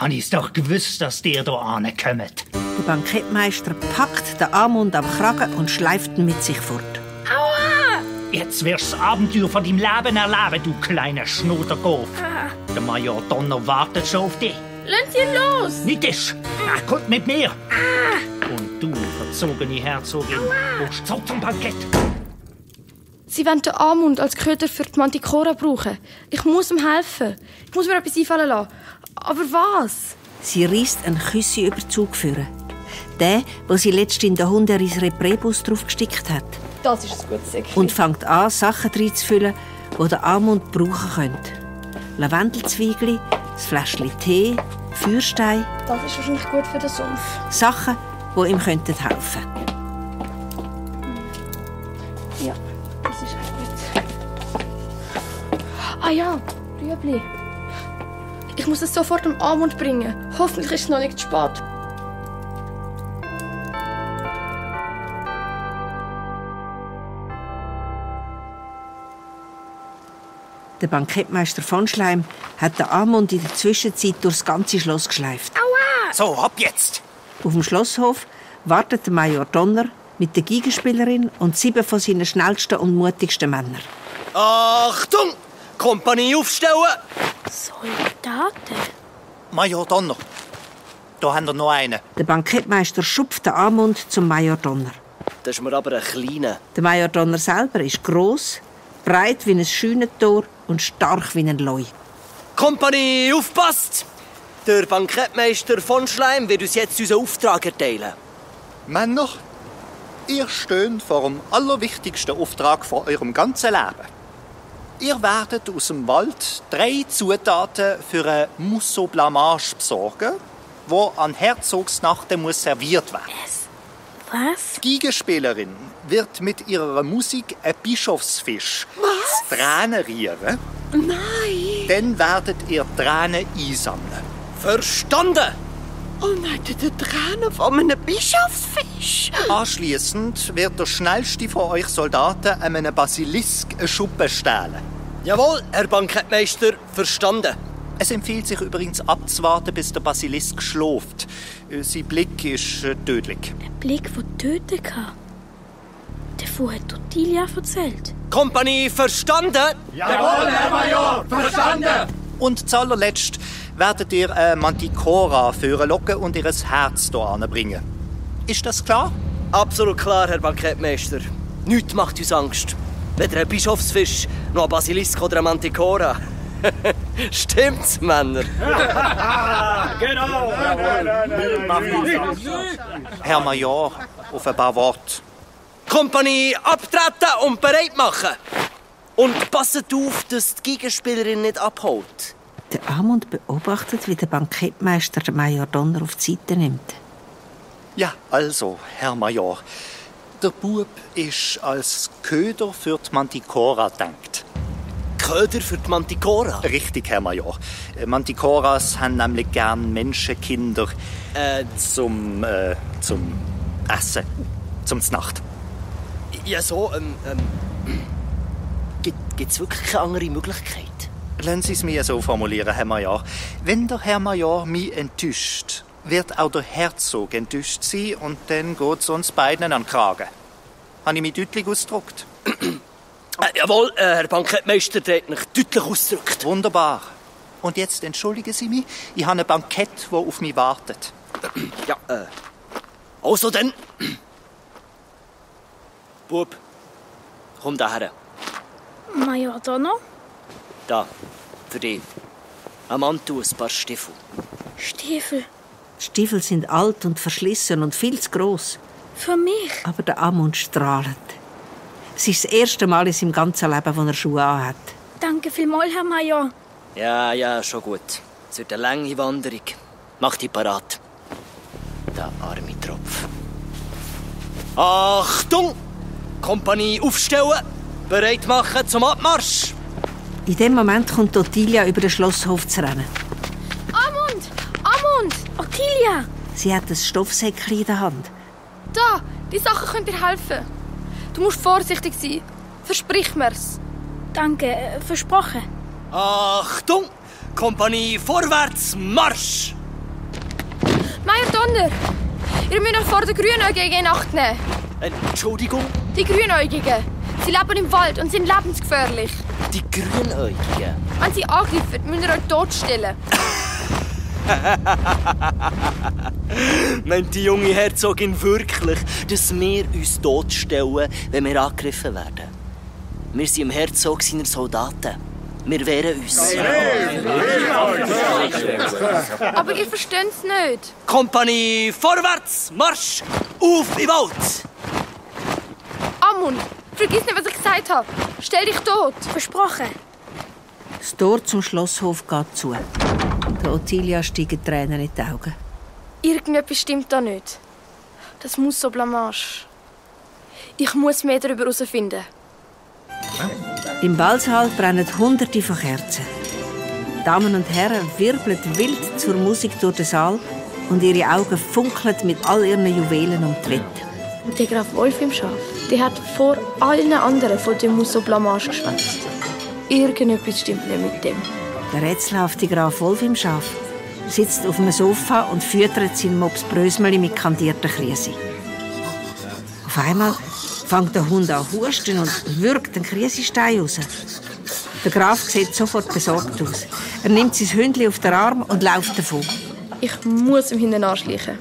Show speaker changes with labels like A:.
A: Habe ich's doch gewusst, dass ihr hier ankommt.
B: Der Bankettmeister packt den Amund am Kragen und schleift ihn mit sich fort.
C: Aua!
A: Jetzt wirst du das Abenteuer von deinem Leben erleben, du kleiner Schnudergolf. Der Major Donner wartet schon auf dich.
C: Lass ihn los!
A: Nicht das! Kommt mit mir! Und du, verzogene Herzogin, kommst zurück zum Bankett.
C: Sie wollen den Amund als Köder für die Mantikora brauchen. Ich muss ihm helfen. Ich muss mir etwas einfallen lassen. Aber was?
B: Sie reisst einen Küssi-Überzug führen. Den, wo sie letztens in den Hunderis Reprebus draufgestickt hat.
C: Das ist ein gutes Säckchen.
B: Und fängt an, Sachen reinzufüllen, die der Amund brauchen könnte. Lavendelzwiebeln, das Fläschchen Tee, Feuerstein.
C: Das ist wahrscheinlich gut für den Sumpf.
B: Sachen, die ihm helfen könnten.
C: Ja, das ist auch gut. Ah ja, Rüebli. Ich muss es sofort am Amund bringen. Hoffentlich ist es noch nicht zu spät.
B: Der Bankettmeister von Schleim hat den Amund in der Zwischenzeit durchs ganze Schloss geschleift.
C: Aua!
A: So, ab jetzt!
B: Auf dem Schlosshof wartet der Major Donner mit der Geigenspielerin und 7 von seinen schnellsten und mutigsten Männern.
D: Achtung! Kompanie aufstellen!
C: Soldaten?
A: Major Donner, da haben wir noch einen.
B: Der Bankettmeister schupft den Amund zum Major Donner.
D: Das ist mir aber ein kleiner.
B: Der Major Donner selber ist gross, breit wie ein Scheunentor und stark wie ein Leu.
D: Kompanie, aufpasst! Der Bankettmeister von Schleim wird uns jetzt unseren Auftrag erteilen.
E: Männer, ihr steht vor dem allerwichtigsten Auftrag von eurem ganzen Leben. Ihr werdet aus dem Wald 3 Zutaten für eine Mousse au Blamage besorgen, die an Herzogsnachten serviert werden muss.
C: Was?
E: Die Geigenspielerin wird mit ihrer Musik einen Bischofsfisch zu Tränen rieren.
F: Nein!
E: Dann werdet ihr Tränen einsammeln.
D: Verstanden!
F: Oh nein, die Tränen von einem Bischofsfisch!
E: Anschliessend wird der schnellste von euch Soldaten einem Basilisk eine Schuppe stehlen.
D: Jawohl, Herr Bankettmeister, verstanden.
E: Es empfiehlt sich übrigens abzuwarten, bis der Basilisk schläft. Sein Blick ist tödlich.
C: Ein Blick, der töten kann. Davon hat Ottilia erzählt.
D: Kompanie, verstanden?
G: Jawohl, Herr Major, verstanden!
E: Und zuallerletzt werdet ihr eine Mantikora locken und ihr Herz hier anbringen. Ist das klar?
D: Absolut klar, Herr Bankettmeister. Nichts macht uns Angst. Weder ein Bischofsfisch, noch ein Basilisk oder eine Mantikora. Stimmt's, Männer?
G: Genau!
E: Herr Major, auf ein paar Worte.
D: Kompanie, abtreten und bereit machen! Und passet auf, dass die Gegenspielerin nicht abhaut.
B: Der Amund beobachtet, wie der Bankettmeister den Major Donner auf die Seite nimmt.
E: Ja, also, Herr Major. Der Bub ist als Köder für die Mantikora gedacht.
D: Köder für die Mantikora?
E: Richtig, Herr Major. Mantikoras haben nämlich gern Menschenkinder zum Essen, zum Znacht.
D: Ja, so, gibt's wirklich keine andere Möglichkeit?
E: Lassen Sie es mir so formulieren, Herr Major. Wenn der Herr Major mich enttäuscht, wird auch der Herzog enttäuscht sein und dann geht es uns beiden an den Kragen. Habe ich mich deutlich ausgedrückt?
D: Jawohl, Herr Bankettmeister, der hat mich deutlich ausgedrückt.
E: Wunderbar. Und jetzt entschuldigen Sie mich, ich habe ein Bankett, das auf mich wartet.
D: Ja, also dann. Bub, komm daher.
C: Major Donner?
D: Da, für dich. Ein Mantel, ein paar Stiefel.
C: Stiefel?
B: Die Stiefel sind alt und verschlissen und viel zu gross.
C: Für mich?
B: Aber der Amund strahlt. Es ist das erste Mal in seinem ganzen Leben, wo er Schuhe anhat.
C: Danke vielmals, Herr Major.
D: Ja, schon gut. Es wird eine lange Wanderung. Mach dich parat. Der arme Tropf. Achtung! Kompanie aufstellen! Bereit machen zum Abmarsch!
B: In dem Moment kommt Ottilia über den Schlosshof zu rennen.
C: Amund! Amund! Ottilia!
B: Sie hat ein Stoffsäckchen in der Hand.
C: Da! Die Sachen können dir helfen. Du musst vorsichtig sein. Versprich mir's. Danke, versprochen.
D: Achtung! Kompanie vorwärts, Marsch!
C: Meier Donner! Ihr müsst euch vor den Grünäugigen in Acht nehmen.
D: Entschuldigung?
C: Die Grünäugigen. Sie leben im Wald und sind lebensgefährlich.
D: Die Grünäugigen?
C: Wenn sie angreifen, müsst ihr euch totstellen.
D: Meint die junge Herzogin wirklich, dass wir uns totstellen, wenn wir angegriffen werden? Wir sind im Herzog seiner Soldaten. Wir wehren uns.
C: Aber ihr versteht es nicht.
D: Kompanie, vorwärts! Marsch! Auf in den Wald!
C: Amund, vergiss nicht, was ich gesagt habe. Stell dich tot.
H: Versprochen.
B: Das Tor zum Schlosshof geht zu. Der Ottilia steigen Tränen in die Augen.
C: Irgendetwas stimmt da nicht. Das muss so Blamage. Ich muss mehr darüber herausfinden.
B: Im Ballsaal brennen Hunderte von Kerzen. Damen und Herren wirbeln wild zur Musik durch den Saal und ihre Augen funkeln mit all ihren Juwelen um die Wette.
C: Und der Graf Wolf im Schaf, der hat vor allen anderen von dem Musso Blamage geschwätzt. Irgendetwas stimmt nicht mit dem.
B: Der rätselhafte Graf Wolf im Schaf sitzt auf einem Sofa und füttert seinen Mops Brösmeli mit kandierten Kriesi. Auf einmal fängt der Hund an zu husten und würgt den Kriesestein raus. Der Graf sieht sofort besorgt aus. Er nimmt sein Hündchen auf den Arm und läuft davon.
C: Ich muss ihm hinten anschleichen.